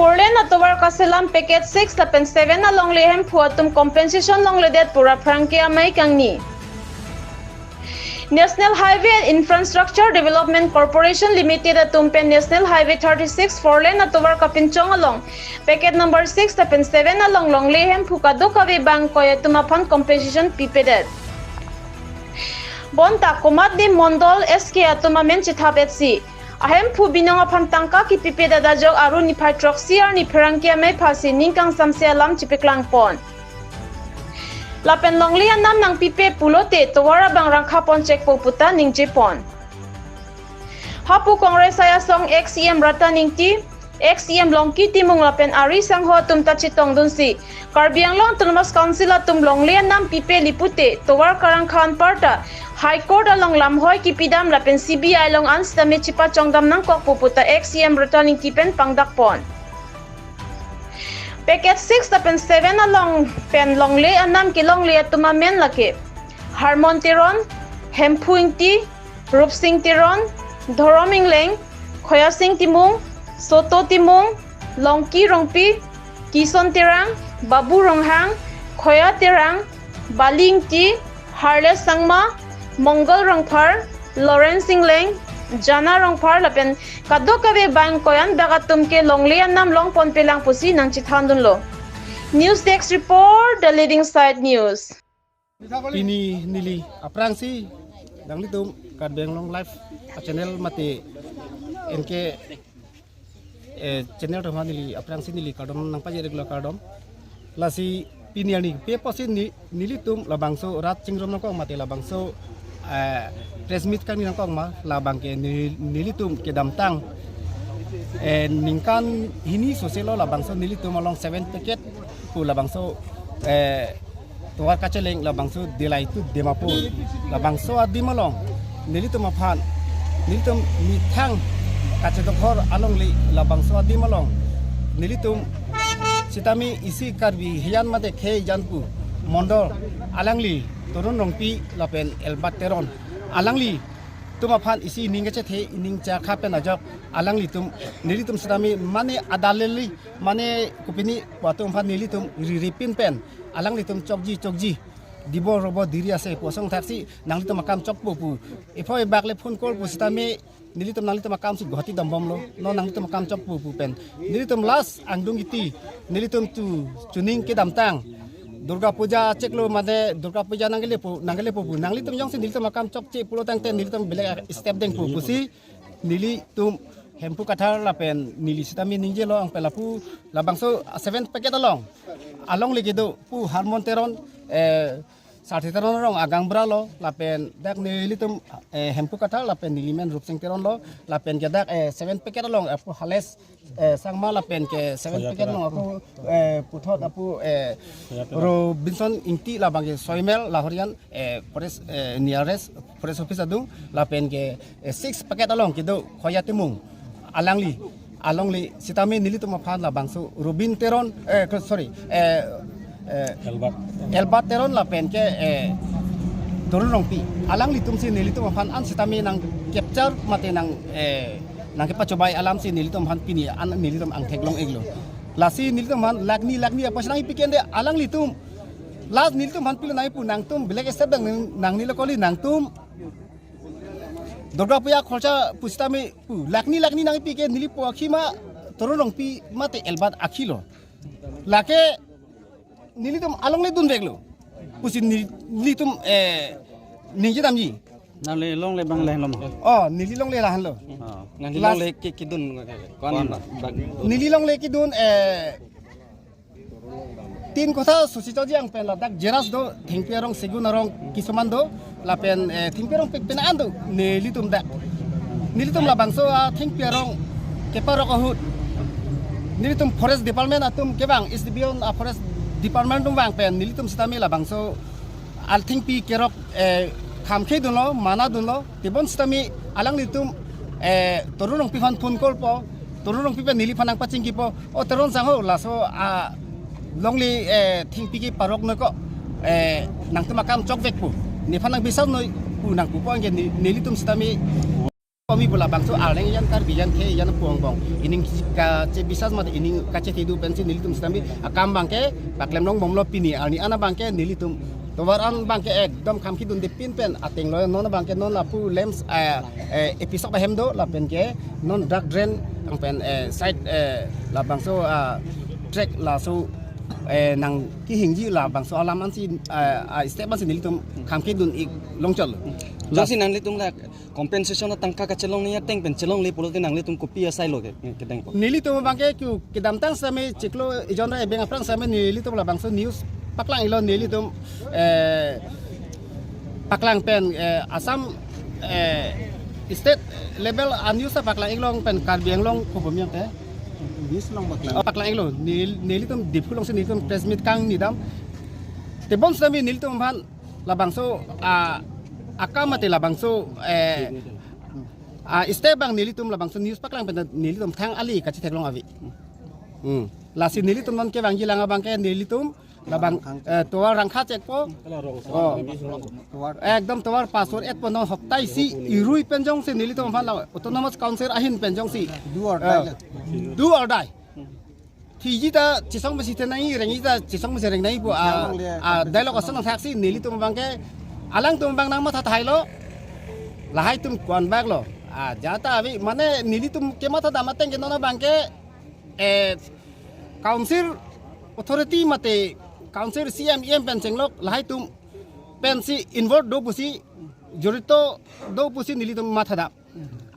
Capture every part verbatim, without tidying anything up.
Four lane atovar kaselam package six lapen seven alongle Hemphu atum compensation longledet pu pherangke amei kangni. National Highway and Infrastructure Development Corporation Limited atum pen National Highway thirty-six four lane atovar kapinchong along package number six lapen seven along longle Hemphu kadokave bang ingkoi atum aphan compensation pipedet. Bonta komatne Mondol S K atum amen chethap etsi Ahemphu binong aphan tangka kipipedet ajok Aru niphai throksi arni pherangke amei aphasi ning kangsamse alam chipeklangpon. Lapen longle anam nangpipe pulote tovar abang rangkhapon chekpo puta ningjepon. Hapu Congress asong ex C M Ratan Engti, ex C M Longki Timung lapen ari sangho atum ta chetongdunsi Karbi Anglong Autonomous Council atum longle anam pipe lipute tovar karangkha anparta High Court along lamhoi kipidam lapen C B I along an sitame chipachongdam nangkokpo puta ex C M Ratan Engti pen pangdakpon. Package six lapen seven along pen longle anam kelongle atum amen lake Harmon Teron, Hemphu Engti, Rupsing Teron, Dhorom Engleng, Khoyasing Timung, Soto Timung, Longki Rongpi, Kison Terang, Babu Ronghang, Khoya Terang, Bali Engti, Harles Sangma, Mongol Rongphar, Lawrence Engleng, Jana Rongphar lapen kadokave bang ingkoi an bak atum ke longle anam longponpelang pusi nangchethandunlo. News Desk Report, The Leading Side News. Pini neli aphrangsi nanglitum Karbi Anglong Live a-channel mate N K, eh, channel atum aphan neli aphrangsi neli kardom nangpajir-iklo, kardom. Lasi pini arni pe pusi ni, nelitum labangso rat chingrum nangkok mate labangso, eh, press meet kangni nangkok ma labang ke ni, nelitum kedamtang, eh, ningkan hini soselo labangso nelitum along seven package pu labangso, eh, tovar kacheleng labangso Dillai to Dimapur labangso adim along nelitum aphan nelitum methang kachedokhor alongle labangso adim along nelitum sitame isi Karbi Hiyan mate Khei Janpu Mondol alangli Torun Rongpi lapen Elbat Teron alanglitum aphan isi ining kachethe ining chakha pen ajok alanglitum nelitum sitame mane adaleli mane kopine pu atum aphan nelitum riripin pen alanglitum chokji chokji dibo robo diri ase pu asong thaksi nanglitum akam chokpo pu. Iphoi bak le phone call pu sitame nelitum nanglitum akam si Guwahati dambomlo. Non nanglitum akam chokpo pu pen. Nelitum last angdung iti nelitum tu chuning kedamtang Durga Puja chiklo mate Durga Puja nangkelepo nangkelepo pu. Nanglitum jongsi nelitum akam chokche pulo tangte nelitum belek step dengpo pusi nelitum Hemphu Kathar lapen neli sitame ningjelo angpela pu labangso seven package along alongle kedo pu Harmon Teron, eh, Sarthe Teron arong agangbralo lapen dak nelitum, eh, Hemphu Kathar lapen nelimen Rupsing Teronlo lapen ke dak, eh, seven package along apu Harles, eh, Sangma lapen ke seven package along apu, eh, puthot apu, eh, Robinson Engti labang ke Soimel Lahorian, eh, forest, eh, nearest forest office adung lapen ke, eh, six package along kedo Khoya Timung alangli alongle sitame nelitum aphan labangso Robin Teron, eh, ke-, sorry, eh, eh, Elbat. Elbat Teron lapen ke, eh, Torun Rongpi alanglitum si nelitum aphan an sitame nangcapture mate nang, eh, nangkepachobai alam si nelitum aphan pini an nelitum angthek long-iklo. Lasi nelitum aphan lakni lakni apos nangpi kende alanglitum last nelitum aphan pilo nangpu nangtum belek step dang nang, nangnelo kali nangtum Durga Puja khorcha pu sitame pu lakni lakni nangpi ke neli po akhima Torun Rongpi mate Elbat akhilo. Lake nelitum alongle dunveklo pusi neli, nelitum, eh, ningjedamji. Nangle longle bang lahenlo ma? Oh, neli longle lahenlo. Oh. Nangli last longle ke kedun, eh, kon bang. Neli longle kedun, eh, tin kotha susi choji ang pen ladak Jeras do, Thengpi arong, Segun arong, kisuman do, lapen, eh, Thengpi arong pek pen an do, nelitum dak. Nelitum labangso, ah, Thengpi arong keparok ahut. Nelitum Forest Department atum kevang, S D P O, ah, Forest Department atum vang pen, nelitum sitame labangso, althengpi kerok, eh, khamkhe dunlo, mana dunlo, tebon sitame alanglitum, eh, Torun Rongpi aphan phone call po, Torun Rongpi pen neliphan nangpachingkipo, o Teron sangho laso, ah, longle, eh, thengpi keparok noko, eh, nangtum akam chokvekpo, nephan nangbisar noi pu nangpupo anke ne-, nelitum sitame Kami pu labangso Arleng ajan, Karbi ajan, khei ajan pu angbong ining kachebisas mate ining kachethedu pensi nelitum sitame akam abangke paklem longbomlo. Pini arni an abangke nelitum tovar an abangke ekdom kham kidunde pin pen ateng lo. Non abangke non lapu lamps, eh, eh, episode ahem do lapen ke non drug den ang pen, eh, side, eh, labangso, ah, track laso, eh, nangkehingji labangso alam ansi, eh, ah, step ansi nelitum kham kidun ik longchot. Jongsi nanglitum la compensation atangka kachelong ni ateng pen chelongle pulote nanglitum kopi asai lo ke, kedeng po? Nelitum abangke ku kedamtang sitame chiklo ejon ra ebeng aphrang sitame nelitum labangso news paklang iklo, nelitum, eh, paklang pen, eh, Assam, eh, state level a-news paklang iklo pen Karbi Anglong kobom yang te. News along paklang. Oh, paklang iklo. Nel-, nelitum Diphu alongsi nelitum press meet kangni dam. Tebon sitame nelitum aphan labangso, ah, akam mate labangso, eh, ah, step abang nelitum labangso news paklang pen nelitum thang ali kachetheklong ave. Hmm. Lasi nelitum non kevangji lang abangke nelitum labang, eh, tovar Rangkha checkpost. Oh. Ekdom tovar pasor et pono hoptai si irui pen jongsi nelitum aphan la Autonomous Council ahin pen jongsi. Do or die. Eh, do or die. Thiji ta chesong mesi thenang, rengji ta chesong mesi reng nang pu, ah, ah, dialogue ason thaksi nelitum abangke alangtum abang nangmatha thailo. Lahai atum ko-an bak lo. Ah, jata ave mane nelitum kematha dam ateng ke non abangke, eh, council authority mate council C M, E M pen chenglok lahai atum pensi involve do pusi, jorito do pusi nelitum matha dam.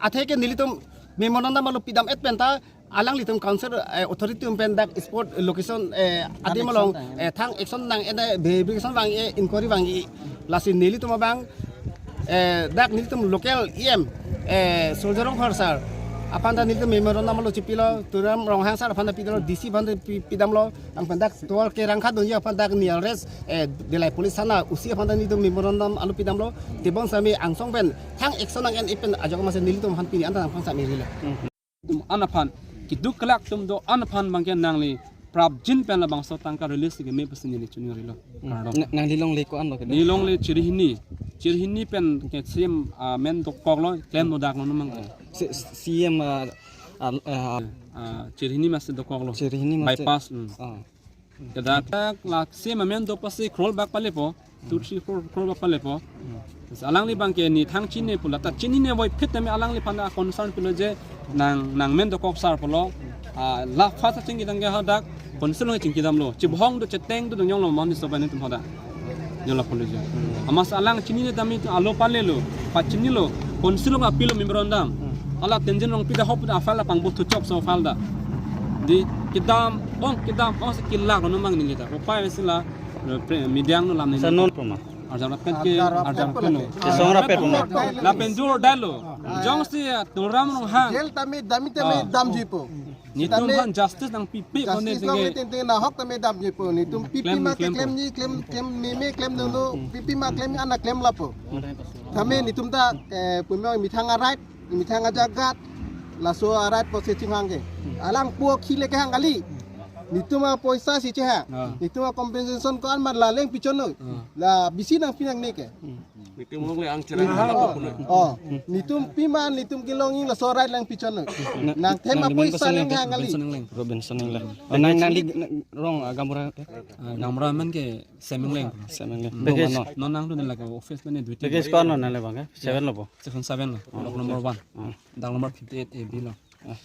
Athe ke nelitum memorandum alo pidam et penta alanglitum council, eh, authority atum pen dak spot location, eh, adim along, eh, thang action nang-e, verification vang-e, inquiry vang-e. Lasi nelitum abang, eh, dak nelitum local E M, eh, Surjya Rongphar sir aphan ta nelitum memorandum alo chipilo, Tuliram Ronghang sir aphan ta pidamlo, D C aphan ta pi-, pidamlo, ang pen dak tovar ke Rangkha dunji aphan dak nearest, eh, Dillai police thana O C aphan ta nelitum memorandum alo pidamlo. Tebon sitame angsong pen thang action nang-e pen ajok masi nelitum aphan pini anta nangpang sitame rilo. An aphan, keduk kelak atum do-an aphan abangke nangli prapjin pen labangso tangka release ke me pusi neli choningri lo. Hmm. Kardom. Na-, nangli longle ko-an lo kedo? Neli longle Chirihini. Chirihini pen ke C M, ah, men dokoklo, klem dodak lo numang. Ah, C-, C M, ah, ah, ah, Ah, Chirihini masi dokoklo. Chirihini masi. Bypass, hmm. Ah. Kedak la C M amen do pasi crore bak palepo, two, three, four crore bak palepo. Alangli abangke ne thang chinine pu la ta chinine voiphit tame alangliphan ta concern pilo je nang, nang men dokok sar pulo. Ah, la first thing kedang ke hadak council along chingki damlo. Chibhong do cheteng do dong yong lo mon di sobai ne tum hadak. Yola pulo je. Amat alang chinine tame alo palelo, pachinilo, council along apilo memorandum. Ala Tenzin Rongpi ta hop da file pangbo thuchok so file da. Di kedam, ong kedam, ong si kelak lo numang neli ta. Upai si la, pre-, media angno lam neli. Sa non puma. Arjang rapet ke, arjang rapet lo. Song rapet puma. Lapen do or die lo. Jongsi Tuliram Ronghang. Jail tame, dam tame, Ah. damji po. Netum Tame aphan justice nangpipe kone justice nang tenge. Teng teng nahok tame damji po. Netum pipi Klem, ma klem klem po. ni, klem, klem meme, klem nono, pipi ma klem ana klem lapo. Tame netum ta, eh, pumong methang a-right, methang ajagat, laso a-right po si chinghang ke. Alang po khile kehang kali. Netum apoisa si cheha. Ah. Netum acompensation ko-an ma la leng pichonlo. Ah. La bisi nangpi nangne ke. Netum longle ang cherang. Oh, oh. Netum pima, netum kelonging laso a-right lang pichonlo. Na-, Nangthem nang apoisa leng hang kali. Robinson Engleng. Robinson Engleng. Oh, nang, nangli, nang, rong, ah, gaonbura ke? Ah, gaonbura amen ke Semengleng. Semengleng. Hmm. Bagi Mano. Non nangdun lake office mane duty. Bagi squad lo nangli abangke? Seven lo po? Seven seven lo. Oh, block number one. Oh. Dak number fifty-eight A B lo. Oh.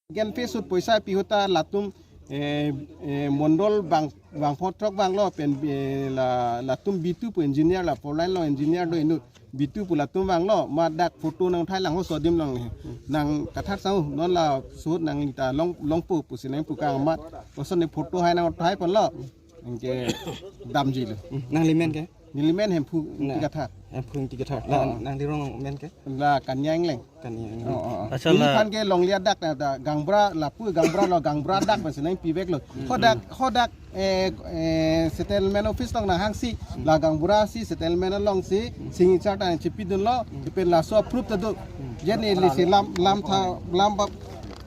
Gen pe sut poisa pi ahut ta latum, eh, eh, mondol bang, bangpho throk vanglo pen, eh, la, latum Bitu pu engineer la four lane along engineer do inut. Bitu pu latum vanglo, ma dak photo nangthai lang ho sodim lang. Nang kathak sang non la sut nangli ta long, longpo pusi nangpu kang amat. Koson ne photo hai nangthai ponlo. Anke damji lo. Hmm, nangli men ke? Neli men Hemphu Na, Ingti Kathar. Hemphu Ingti Kathar. La, Oh. nangli rong men ke? La Kania Engleng. Kania Engleng. Oh, oh, oh. Accha, Neli la phan ke longle adak na ta gaonbura lapu gaonbura lo gaonbura adak pensi nangpivek lo. Hmm. Hadak, hadak, eh, eh, settlement office along nanghangsi la gaonbura si settlement alongsi signature ta nangchipidunlo, Hmm. ipen laso approve ta do. Hmm. Jeni lisi lam, lam tha, lam bap,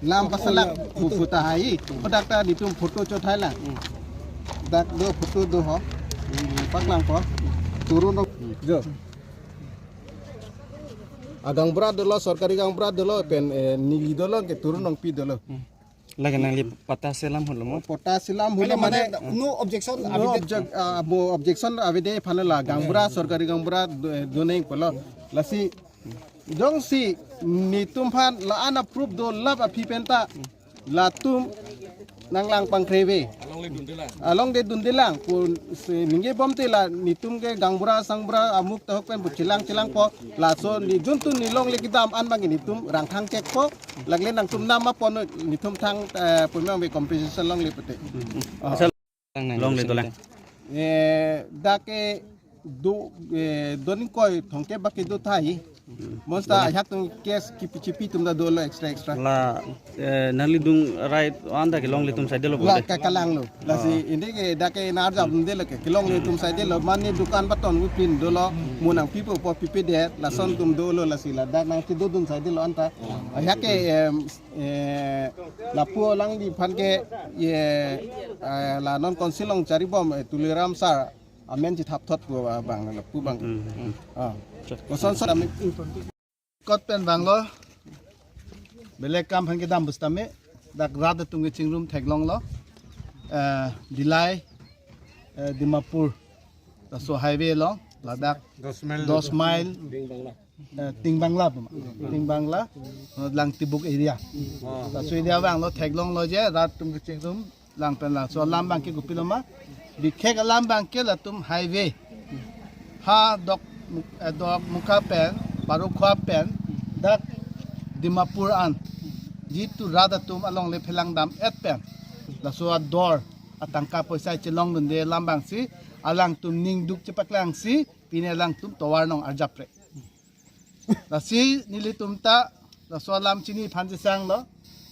Lam pasalak pu, pu tahai. Hadak ta netum photo chothai lang. Hmm. Dak do photo do ho. Hmm, paklang po. Turun do. Hmm. Jo. Agangbura dolo, sorkari gaonbura dolo, pen, eh, neli dolo, ke turun nangpi dolo. Hmm. Lake nangli patta selam holo mo? Patta selam holo mane, no objection, no abide- object, ah, mo objection avide aphan la gaonbura, sorkari gaonbura do-, eh, doneng pulo. Lasi, jongsi netum aphan la-an a-proof dolap aphi penta, latum nanglang pangkre ave. Along le dunde lang. Along le dunde lang. Pu si ningje bom te la netum ke gaonbura sangbura amuk tahok pen pu chelang chelangpo. Laso ne jun tu ne longle kedam an abang netum rang thang chekpo. Lake le nangtum nam apon netum thang, eh, pu abang ave compensation longle pute. Oh. Asal longle dolang. Eh, dak ke do, eh, do ingkoi thomkep bak kedo tahai. Monsta ajahak atum case kipi chipi atum ta dolo extra extra. La, eh, nanglidung right anta kelongle atum saidelo La bode. Ka-, kalang lo. Lasi, ah, indi ke dak ke nar jam delo ke. Kelongle atum saidelo mane dukan baton wi pin dolo. Mo nangpipo po pipedet. Lason atum dolo lasi ladak nangkedodun saidelo anta. Ajahak ke, em, eh, lapu alangli aphan ke, ye, eh, la non council along charibom, eh, Tuliram sir amen chithap thot pu abang lapu abang. Hmm. Ah. Kosonson amen. Kot pen vanglo. Belek kam aphan kedam pusitame. Dak rat atum kechingrum theklonglo. Eh, Dillai, eh, Dimapur. Laso highway along. Ladak dos mile. Dos mile. Eh, Ting Bangla, Ting Bangla, eh, Langtibuk area. Laso area vanglo theklonglo je, rat atum kechingrum, lang pen laso alam abang ke kopilo ma. Bikhek alam abang ke latum highway. Ha Dok, eh, Dokmoka pen, Barukhwa pen, dak Dimapur an. Jitu rat atum alongle phelang dam-et pen. Laso ador, atangka poisa chelong dunde alam abang si, alangtum ningduk chepaklangsi, pine alangtum tovar nang arjapre. Lasi nelitum ta laso alam chini aphan chesanglo.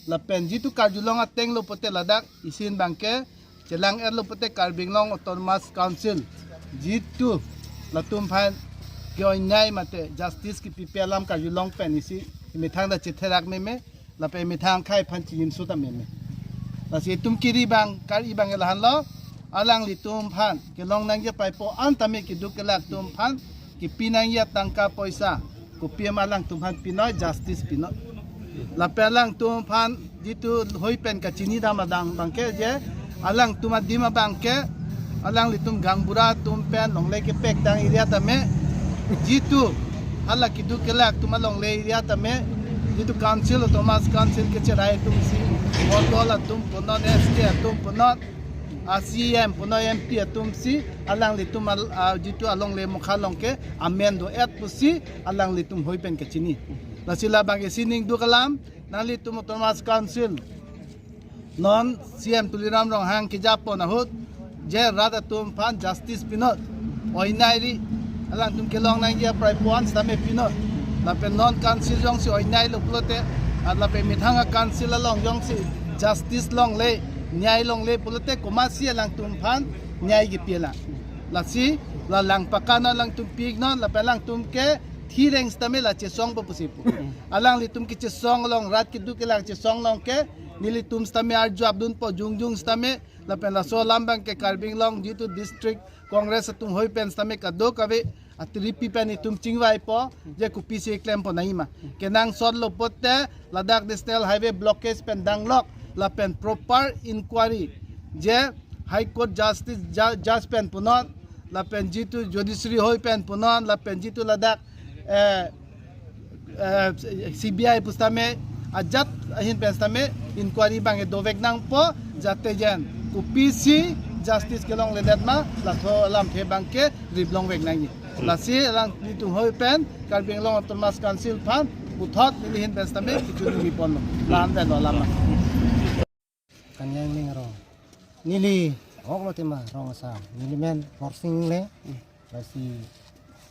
Lapen jitu karjulong ateng lo pute ladak isin abang ke chelang-et lo pute Karbi Anglong Autonomous Council. Jitu latum aphan ke-oi-nai mate justice kipipe alam karjulong pen isi methang ta chetherak meme. Lapen methang akhei aphan chinimso ta meme. Lasi itum kiri abang, kari abang ke lahenlo, alanglitum aphan kelong nangji apaipo an tame keduk kelak atum aphan kepi nangji atangka poisa kopi ma alangtum aphan pinoi, justice pinoi. Lapen alangtum aphan jitu hoi pen kachini dam adang abang ke je, alangtum adim abang ke, alanglitum gaonbura atum pen longle kepek tang area tame, jitu hala keduk kelak atum alongle area tame, jitu council, Autonomous Council kecherai atum si, Mondol atum punon, S T atum punon, a C E M punon, M P atum si, alanglitum al-, a, jitu alongle mokha along ke amen do-et pusi, alanglitum hoi pen kachini. Lasi labang ke sining duk alam, nanglitum Autonomous Council non C M Tuliram Ronghang kejapon ahut, je rat atum aphan justice pinot, oi-nai ri, alangtum kelong nangji apaipo an sitame pinot. Lapen non council jongsi oi-nai lo pulote, at lapen methang a-council along jongsi justice longle, nyai longle pulote komatsi alangtum aphan nyai kepi lang. Lasi, la lang pakana alangtum pi-iknon, lapen alangtum ke thi reng sitame la chesongpo pusi pu. Alanglitum kechesong along, rat keduk kelak chesong along ke, nelitum sitame arju abdunpo jongjong sitame, lapen laso alam abang ke Karbi Anglong jitu District Congress atum hoi pen sitame kadokave atripi pen itum chingvaipo, je kopisi klempo nangji ma. Kenangsot lo pute, ladak National Highway blockage pen danglok, lapen proper inquiry, je High Court Justice, ju-, Judge pen punon, lapen jitu judiciary hoi pen punon, lapen jitu ladak, eh, eh, C B I pusitame, ajat ahin pen sitame, inquiry abang dovek nangpo, jate jen kopisi justice kelongledet ma, laso alamthe abang ke riplongvek nangji. Lasi alanglitum hoi pen, Karbi Anglong Autonomous Council aphan, puthot neli ahin pen sitame, kechunumi ponlo, la-an pen lo alam ma. Kanyang ning rong. Neli, ok lo tema rong asa. Neli men Borsing le. Lasi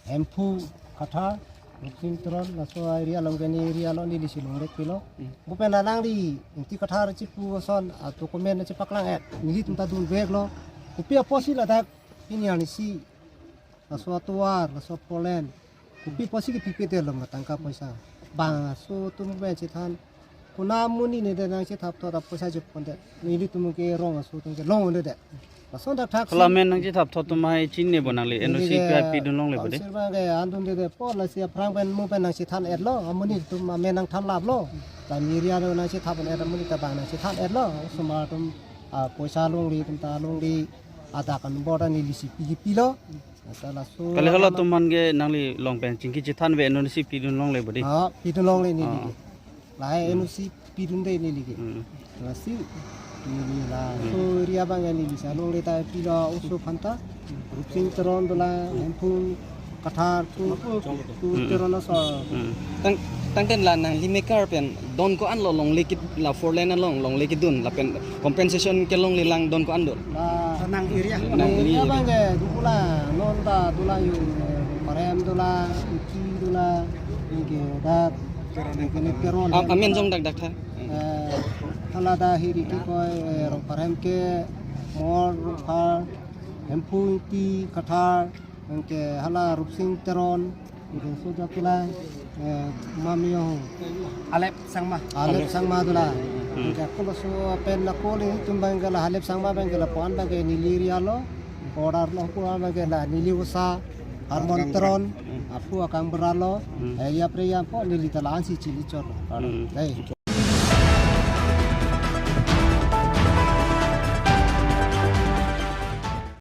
Hemphu Kathar, Borsing Teron, laso area along ke ne area lo neli si longle pilo. Bupena nangli, Ingti Kathar chipu ason, a document chepaklang-et. Nelitum ta dunvek lo. Kopi apotsi ladak, pini arnisi. Laso atovar, laso Poland. Kopi apotsi kepipedet lo ma tangka poisa. Bangso atum pen chethan. Kona amonit ne de nangchethap thot apoisa jep ponte. Nelitum ke rong aso atum ke long de de. Lason dak thak. Hala si amen nangchethap thot atum hai chinine bo nangli, neli N O C ke pi dun longle bo de. Council abang ke an dunde de, po lasi aphrang pen mo pen nangchethan etlo, amonit atum amen nangthan laplo. Lami area lo nangchethan et, amonit ta bang nangchethan etlo. Osomar atum, ah, poisa longle atum ta longle, adak anbor ta nelisi pi pilo. Asa laso Kali hala alam atum aphan ke nangli long pen chingki chethan ave, N O C pi dun longle bo de. Ah, pi dun longle neli Ah. ke. Lahai Hmm. N O C pi dunde neli ke. Hmm. Lasi neli laso Hmm. area abang ke nelisa longle ta pilo, oso aphan ta. Rupsing Teron dolang, Hemphu Kathar, tu, tu Hmm. Teron aso. Hmm. Tang, tangte la nangli mekar pen don ko-an lo longle ke, la four lane along longle kedun lapen compensation kelongle lang don ko-an do? La Nang area. Nang area area. Abang ke dolang, non ta dolang yo, Rongparem dolang, Uchi dolang, ke dak, ke ne Teron. A-, amen jong dak dak tha. Eh, hala dak hiri ke koi, eh, Rongparem ke, Mor, Rongphar, Hemphu Ingti, Kathar, anke hala Rupsing Teron, anke soja dolang, eh, Mamio, Alep Sangma. Alep Sangma dolang. Hmm. Anke ako laso pen ako nelitum abang ke la Alep Sangma abang ke lapu-an abang ke neli area lo, border lo lapu-an abang ke la neli osa, Harmon Teron, Hmm. lapu akam beralo, Hmm. eh, ya pre ya po neli ta la-ansi chili chor. Hmm. Dei.